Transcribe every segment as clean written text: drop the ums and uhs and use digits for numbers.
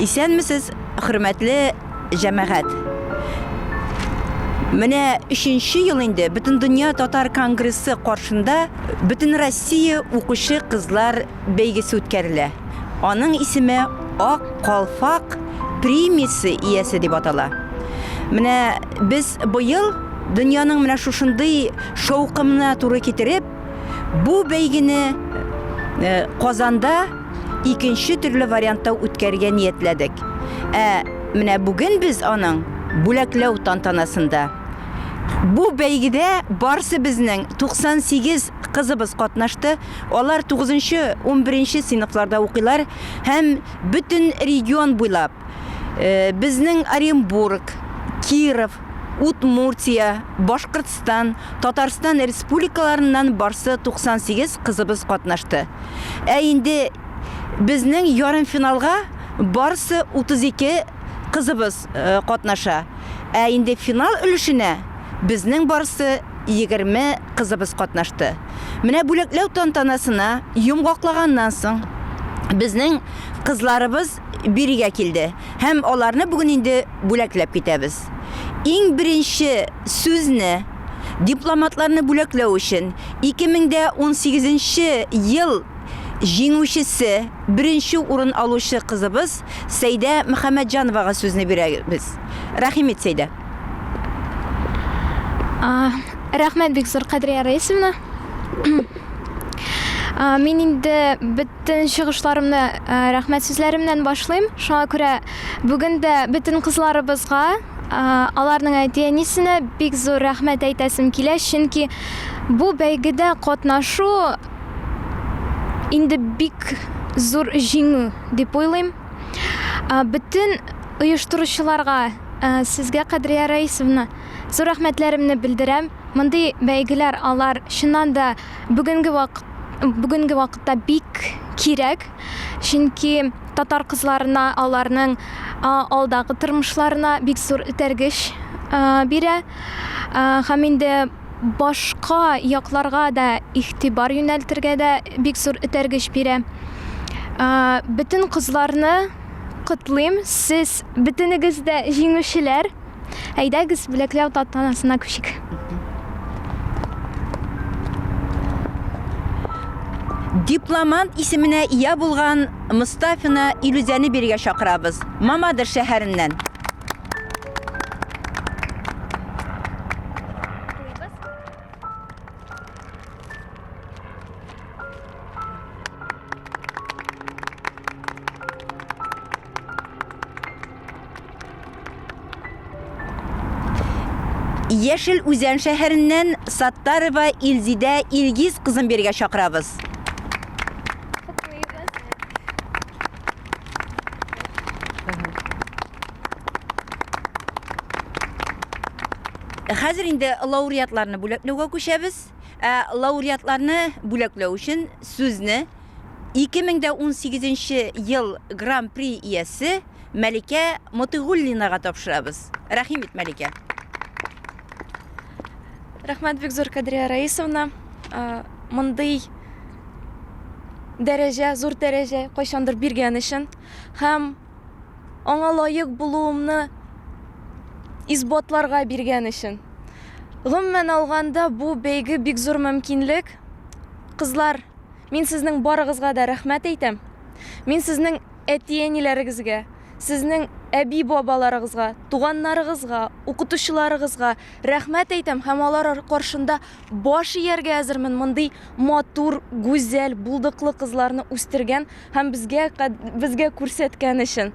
Исәнмесез, хөрмәтле җәмәгать. Менә өченче ел инде Бөтендөнья татар конгрессы каршында Бөтенроссия укучы кызлар бәйгесе үткәрелә. Аның исеме Ак калфак премиясе иясе дип атала. Менә без быел дөньяның менә шушындый шаукымына туры китереп, бу бәйгене э, Казанда икенче төрле вариантта үткәрергә ниятләдек. Ә менә бүген без аның бүләкләү тантанасында. Бу бәйгедә барсы безнең 98 кызыбыз катнашты. Алар 9-нчы, 11-нче сыйныфларда укыйлар һәм бөтен регион буйлап э, безнең Оренбург, Киров, Удмуртия, Башкортстан, Татарстан республикаларыннан барсы 98 кызыбыз катнашты. Ә инде безнең ярымфиналга барысы 32 кызыбыз э, катнаша. Ә инде финал өлешенә безнең барысы 20 кызыбыз катнашты. Менә бүләкләү тантанасына йомгаклаганнан соң безнең кызларыбыз бирегә килде һәм аларны бүген инде бүләкләп китәбез. Иң беренче сүзне дипломатларны бүләкләү өчен 2018 нче ел җиңүчесе, беренче урын алучы кызыбыз Сәйдә Мөхәммәтҗановага сүзне бирәбез. Рәхим ит, Сәйдә. Рәхмәт бик зур, Кадрия Раисовна. Мин инде бөтен чыгышларымны рәхмәт сүзләремнән башлыйм. Шуңа күрә бүген дә бөтен кызларыбызга, аларның әти-әнисенә бик зур рәхмәт әйтәсем килә, чөнки бу бәйгедә катнашу инде бик зур җиңү дип уйлыйм. Бөтен оештыручыларга, сезгә, Кадрия Раисовна, зур рәхмәтләремне белдерәм. Мондый бәйгеләр алар чыннан да бүгенге вак бүгенге вакытта бик кирәк, чөнки татар кызларына аларның алдагы тормышларына бик зур этәргеч бирә. Һәм инде башка якларга да игътибар юнәлтергә дә бик зур этәргеч бирә. Бөтен кызларны котлыйм, сез бөтенегез дә җиңүчеләр. Әйдәгез, бүләкләү тантанасына күчик. Дипломант исеменә ия булган Мостафина Илүзәне бирегә чакырабыз. Мамадыш шәһәреннән. Яшел Үзән шәһәреннән Саттарова Илзидә Илгиз кызын биргә чакырабыз. Хәзер инде лауреатларны бүләкләүгә күчәбез. Ә лауреатларны бүләкләү өчен сүзне 2018 ел Гран-при иясе Мәликә Мотыйгуллинага тапшырабыз. Рәхим ит, Мәликә. Рәхмәт бик зур, Кадрия Раисовна. Мондый дәрәҗә, зур дәрәҗә кайчандыр биргән өчен һәм аңа лаек булуымны исбатларга биргән өчен. Гомумән алганда, бу бәйге бик зур мөмкинлек. Кызлар, мин сезнең барыгызга да рәхмәт әйтәм. Мин сезнең әти-әниләрегезгә, сезнең әби-бабаларыгызга, туганнарыгызга, укытучыларыгызга рәхмәт әйтәм һәм алар каршында баш ияргә әзермен мондый матур, гүзәл, булдыклы кызларны үстергән һәм безгә безгә күрсәткән өчен.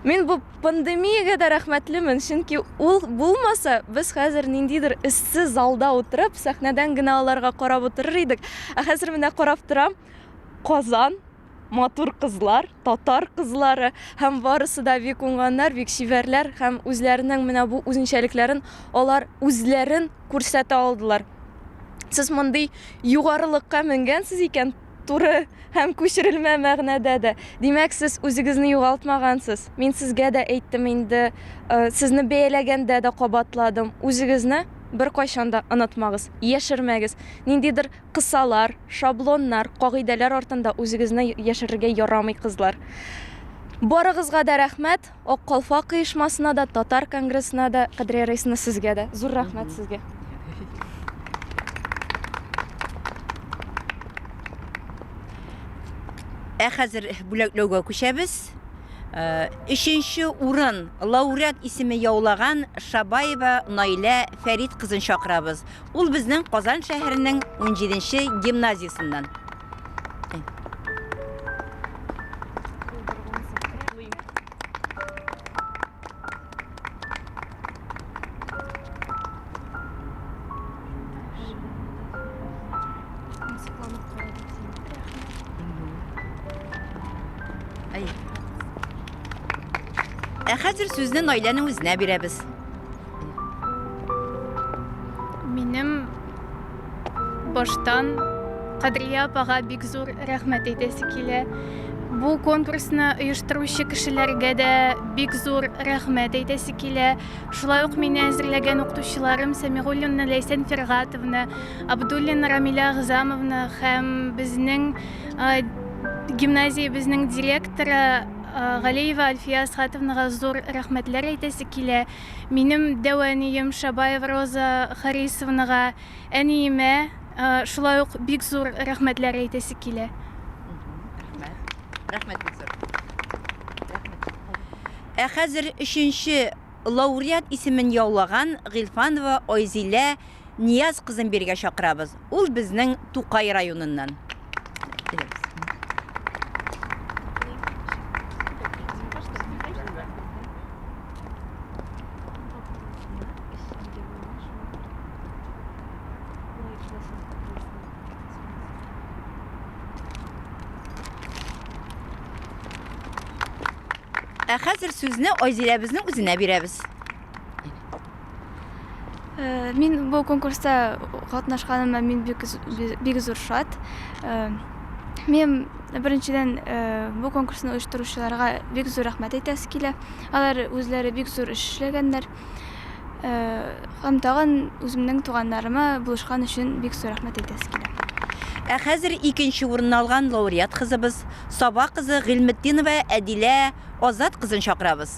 Мин бу пандемиягә дә рәхмәтлемен, чөнки ул булмаса, без хәзер ниндидер эссе залда утырып, сәхнәдән генә аларга карап утырыр идек. Ә хәзер менә карап торам, Казан, матур кызлар, татар кызлары һәм барысы да бик уңганнар, бик чибәрләр һәм үзләренең менә бу үзенчәлекләрен алар үзләрен күрсәтә алдылар. Сез мондый югарылыкка менгәнсез икән, туры һәм күчерелмә мәгънәдә дә. Димәк, сез үзегезне югалтмагансыз. Мин сезгә дә әйттем инде, э, сезне бәяләгәндә дә кабатладым. Үзегезне беркайчан да онытмагыз, яшермәгез. Ниндидер кысалар, шаблоннар, кагыйдәләр артында үзегезне яшерергә ярамый, кызлар. Барыгызга да рәхмәт, Ак калфак оешмасына да, Татар конгрессына да, Кадрия Раисовна сезгә дә. Зур рәхмәт сезгә. Ә хәзер бүләкләүгә күчәбез. Э, өченче урын лауреат исеме яулаган Шабаева Наилә Фәрит кызын чакырабыз. Ул безнең Казан шәһәренең 17 гимназиясеннән. Ә хәзер сүзне Наиләнең үзенә бирәбез. Минем баштан Кадрия апага бик зур рәхмәт әйтәсе килә. Бу конкурсны оештыручы кешеләргә дә бик зур рәхмәт әйтәсе килә. Шулай ук мине әзерләгән укытучыларым Сәмигуллина Ләйсән Фиргатовна, Абдуллина Рамилә Агзамовна һәм безнең гимназиябезнең директоры Галиева Альфия Асхатовнага зур рәхмәтләр әйтәсе килә. Минем дәү әнием Шабаева Роза Харисовнага, әниемә шулай ук бик зур рәхмәтләр әйтәсе килә. Рәхмәт. Рәхмәт бик зур. Рәхмәт. Ә хәзер өченче лауреат исемен яулаган Гыйльфанова Айзилә Нияз кызын бирегә чакырабыз. Ул безнең Тукай районыннан. Ә хәзер сүзне Айзиләбезнең үзенә бирәбез. Э, мин бу конкурста катнашканыма мин бик, бик зур шат. Э, мин беренчедән э, бу конкурсны оештыручыларга бик зур рәхмәт әйтәсе килә. Алар үзләре бик зур эш эшләгәннәр. Һәм тагын үземнең туганнарыма булышкан өчен бик зур рәхмәт әйтәсе килә. Ә хәзер икенче урынны алган лауреат кызыбыз, Саба кызы Гыйльметдинова Әдилә Азат кызын чакырабыз.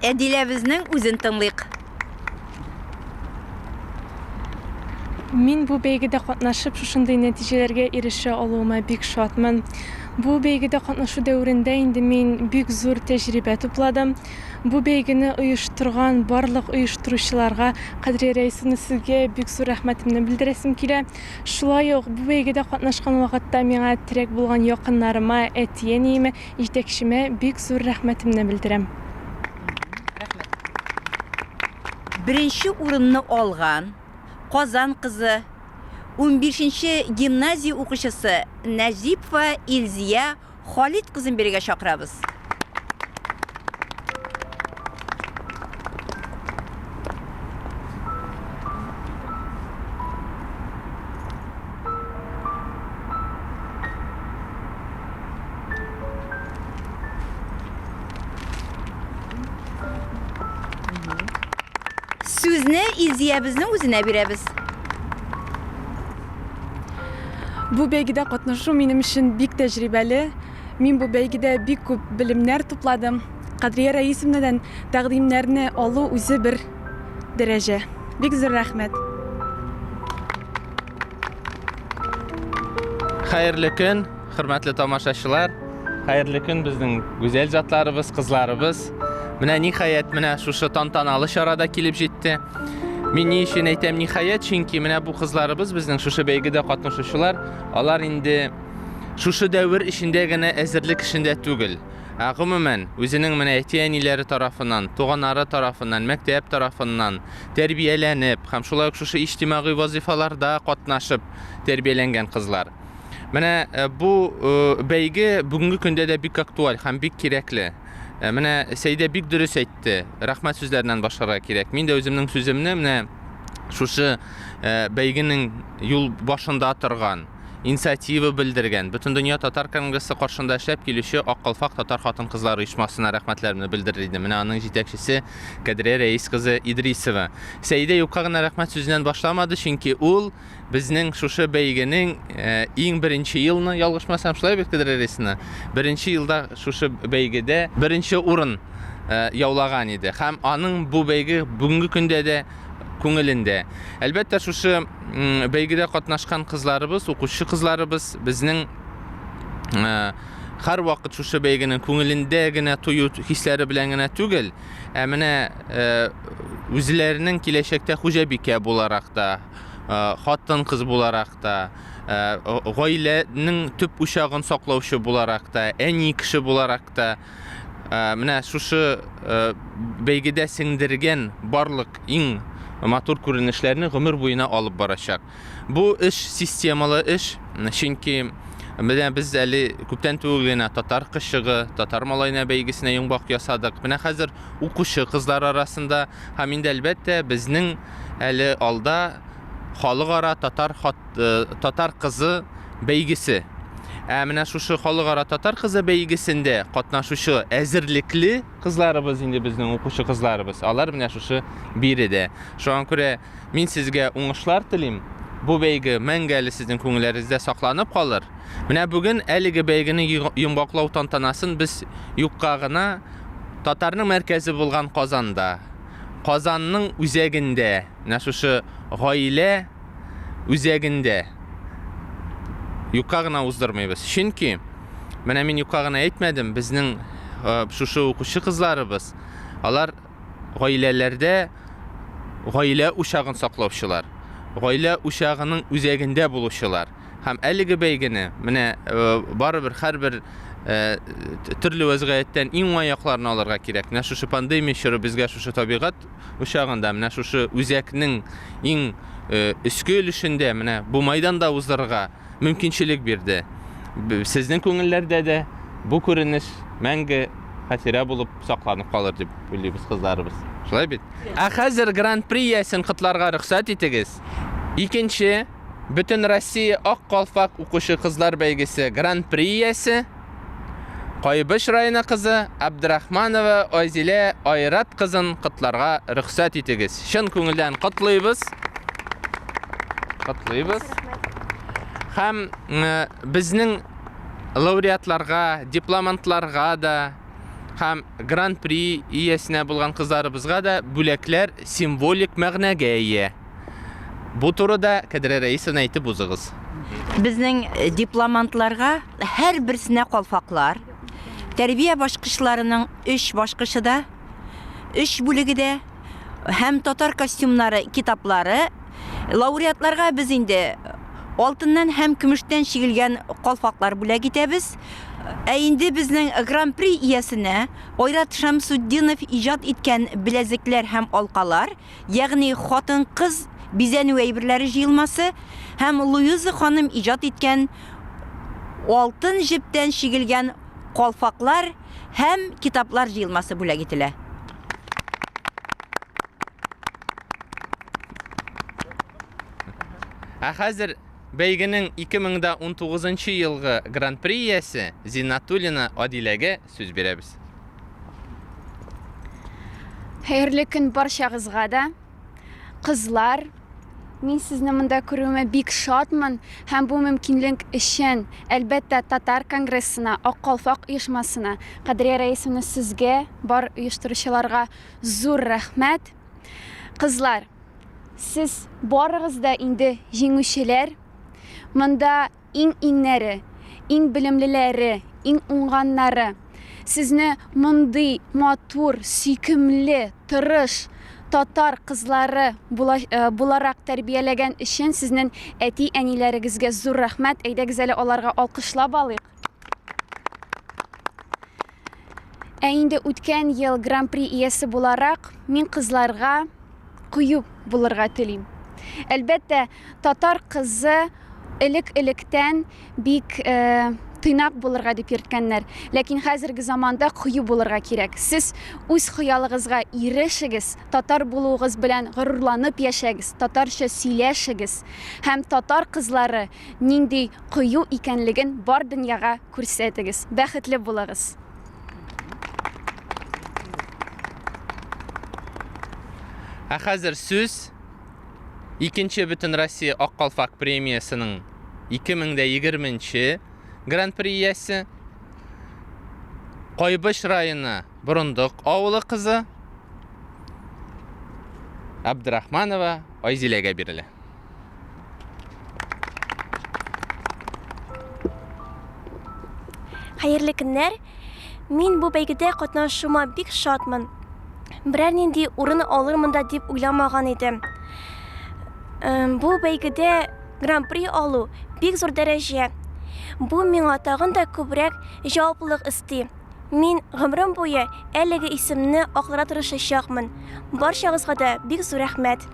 Әдиләбезнең үзен тыңлыйк. Мин бу бәйгедә катнашып, шушындый нәтиҗәләргә ирешә алуыма бик шатмын. Бу бәйгедә катнашу дәверендә инде мин бик зур тәҗрибә тупладым. Бу бәйгене оештырган барлык оештыручыларга, Кадрия Рәисовна, сезгә бик зур рәхмәтемне белдерәсем килә. Шулай ук бу бәйгедә катнашкан вакытта миңа терәк булган якыннарыма, әти-әниемә, җитәкчемә бик зур рәхмәтемне белдерәм. Рәхмәт. Беренче урынны алган Казан кызы, унбишенче гимназия укучысы Нәҗипова Илзия Халит кызын бирегә чакырабыз. Сүзне Илзиябезнең үзенә бирәбез. Бу бәйгедә катнашу минем өчен бик тәҗрибәле. Мин бу бәйгедә бик күп белемнәр тупладым. Кадрия Рәисовнадан тәкъдимнәрне алу үзе бер дәрәҗә. Бик зур рәхмәт. Хәерле көн, хөрмәтле тамашачылар. Хәерле көн безнең гүзәл затларыбыз, кызларыбыз. Менә ниһаять, менә шушы тантаналы чара да килеп җитте. Мин ни өчен әйтәм ниһаять, чөнки менә бу кызларыбыз безнең шушы бәйгедә катнашучылар, алар инде шушы дәвер эчендә генә әзерлек эшендә түгел. Ә гомумән, үзенең менә әти-әниләре тарафыннан, туганнары тарафыннан, мәктәп тарафыннан тәрбияләнеп һәм шулай ук шушы иҗтимагый вазыйфаларда катнашып тәрбияләнгән кызлар. Менә э, бу э, бәйге бүгенге көндә дә бик актуаль һәм бик кирәкле. Э, менә Сәйдә бик дөрес әйтте. Рәхмәт сүзләреннән башларга кирәк. Мин дә үземнең сүземне менә шушы э, бәйгенең юл башында торган, инициатива белдергән, Бөтендөнья татар конгрессы каршында эшләп килүче Ак калфак татар хатын-кызлар оешмасына рәхмәтләремне белдерер идем. Менә аның җитәкчесе Кадрия Рәис кызы Идрисова. Сәйдә юкка гына рәхмәт сүзеннән башламады, чөнки ул безнең шушы бәйгенең э, иң беренче елны, ялгышмасам, шулай бит, Кадрия Рәисовна? Беренче елда шушы бәйгедә беренче урын э, яулаган иде. Һәм аның бу бәйге бүгенге көндә дә күңелендә. Әлбәттә, шушы бәйгедә катнашкан кызларыбыз, укучы кызларыбыз безнең э, һәрвакыт шушы бәйгенең күңелендә генә тою хисләре белән генә түгел, ә менә э, үзләренең киләчәктә хуҗабикә буларак та, э, хатын-кыз буларак та, гаиләнең төп учагын саклаучы буларак та, әни кеше буларак та, Э, менә шушы э, бәйгедә сеңдергән барлык иң матур күренешләрне гомер буена алып барачак. Бу эш системалы эш, чөнки менә без әле күптән түгел генә татар кышыгы, татар малайна бәйгесенә йомгак ясадык. Менә хәзер укучы кызлар арасында һәм инде әлбәттә безнең әле алда халыкара татар хат, э, татар кызы бәйгесе. Ә менә шушы халыкара татар кызы бәйгесендә катнашучы әзерлекле кызларыбыз инде безнең укучы кызларыбыз, алар менә шушы биредә. Шуңа күрә мин сезгә уңышлар телим. Бу бәйге мәңге әле сезнең күңелләрегездә сакланып калыр. Менә бүген әлеге бәйгене йомгаклау тантанасын без юкка гына татарның мәркәзе булган Казанда, Казанның үзәгендә, менә шушы гаилә үзәгендә юкка гына уздырмыйбыз. Чөнки менә мин юкка гына әйтмәдем, безнең э, шушы укучы кызларыбыз, алар гаиләләрдә гаилә учагын саклаучылар, гаилә учагының үзәгендә булучылар. Һәм әлеге бәйгене менә э, барыбер һәрбер э, төрле вәзгыятьтән иң уңай якларын алырга кирәк. Менә шушы пандемия чоры безгә шушы табигать учагында, менә шушы үзәкнең иң э, өске өлешендә, менә бу майданда уздырырга мөмкинчелек бирде. Сезнең күңелләрдә дә бу күренеш мәңге хатирә булып сакланып калыр дип уйлыйбыз, кызларыбыз. Шулай бит? Ә хәзер Гран-при иясен котларга рөхсәт итегез. Икенче Бөтенроссия Ак калфак укучы кызлар бәйгесе Гран-при иясе, Кайбыч районы кызы Абдрахманова Айзилә Айрат кызын котларга рөхсәт итегез. Чын күңелдән котлыйбыз. Котлыйбыз. Һәм э, безнең лауреатларга, дипломантларга да һәм Гран-при иясенә булган кызларыбызга да бүләкләр символик мәгънәгә ия. Бу турыда Кадрия Рәисовна әйтеп узыгыз. Безнең э, дипломантларга һәрберсенә калфаклар, тәрбия башкычларының өч башкычы да, өч бүлеге дә һәм татар костюмнары китаплары. Лауреатларга без инде алтыннан һәм көмештән чигелгән калфаклар бүләк итәбез. Ә инде безнең гран-при иясенә Айрат Шәмсутдинов иҗат иткән беләзекләр һәм алкалар, ягъни хатын-кыз бизәнү әйберләре җыелмасы һәм Луиза ханым иҗат иткән алтын җептән чигелгән калфаклар һәм китаплар җыелмасы бүләк ителә. Ә хәзер бәйгенең 2019 елгы Гран-при иясе Зиннатуллина Адиләгә сүз бирәбез. Хәерле көн барчагызга да. Кызлар, мин сезне монда күрүемә бик шатмын һәм бу мөмкинлек өчен, әлбәттә, Татар конгрессына, Ак калфак оешмасына, Кадрия Рәисовна сезгә, бар оештыручыларга зур рәхмәт. Кызлар, сез барыгыз да инде җиңүчеләр. Монда Иң-иңнәре, иң белемлеләре, иң уңганнары. Сезне мондый матур, сөйкемле, тырыш татар кызлары буларак тәрбияләгән өчен сезнең әти-әниләрегезгә зур рәхмәт. Әйдәгез әле аларга алкышлап алыйк. Ә инде үткән ел Гран-при иясе буларак, мин кызларга кыю булырга телим. Әлбәттә, татар кызы элек-электән бик э, тыйнак булырга дип йөрткәннәр. Ләкин хәзерге заманда кыю булырга кирәк. Сез үз хыялыгызга ирешегез, татар булуыгыз белән горурланып яшәгез, татарча сөйләшегез һәм татар кызлары нинди кыю икәнлеген бар дөньяга күрсәтегез. Бәхетле булыгыз! Ә хәзер сүз Икенче Бөтенроссия Ак калфак премиясенең 2020 нче Гран-при иясе, Кайбыч районы Борындык авылы кызы Абдрахманова Айзиләгә бирелә. Хәерле көннәр! Мин бу бәйгедә катнашуыма бик шатмын. Берәр нинди урын алырмын да дип уйламаган идем. Бу бәйгедә гран-при алу бик зур дәрәҗә. Бу миңа тагын да күбрәк җаваплылык өсти. Мин гомерем буе әлеге исемне акларга тырышачакмын. Барчагызга да бик зур рәхмәт.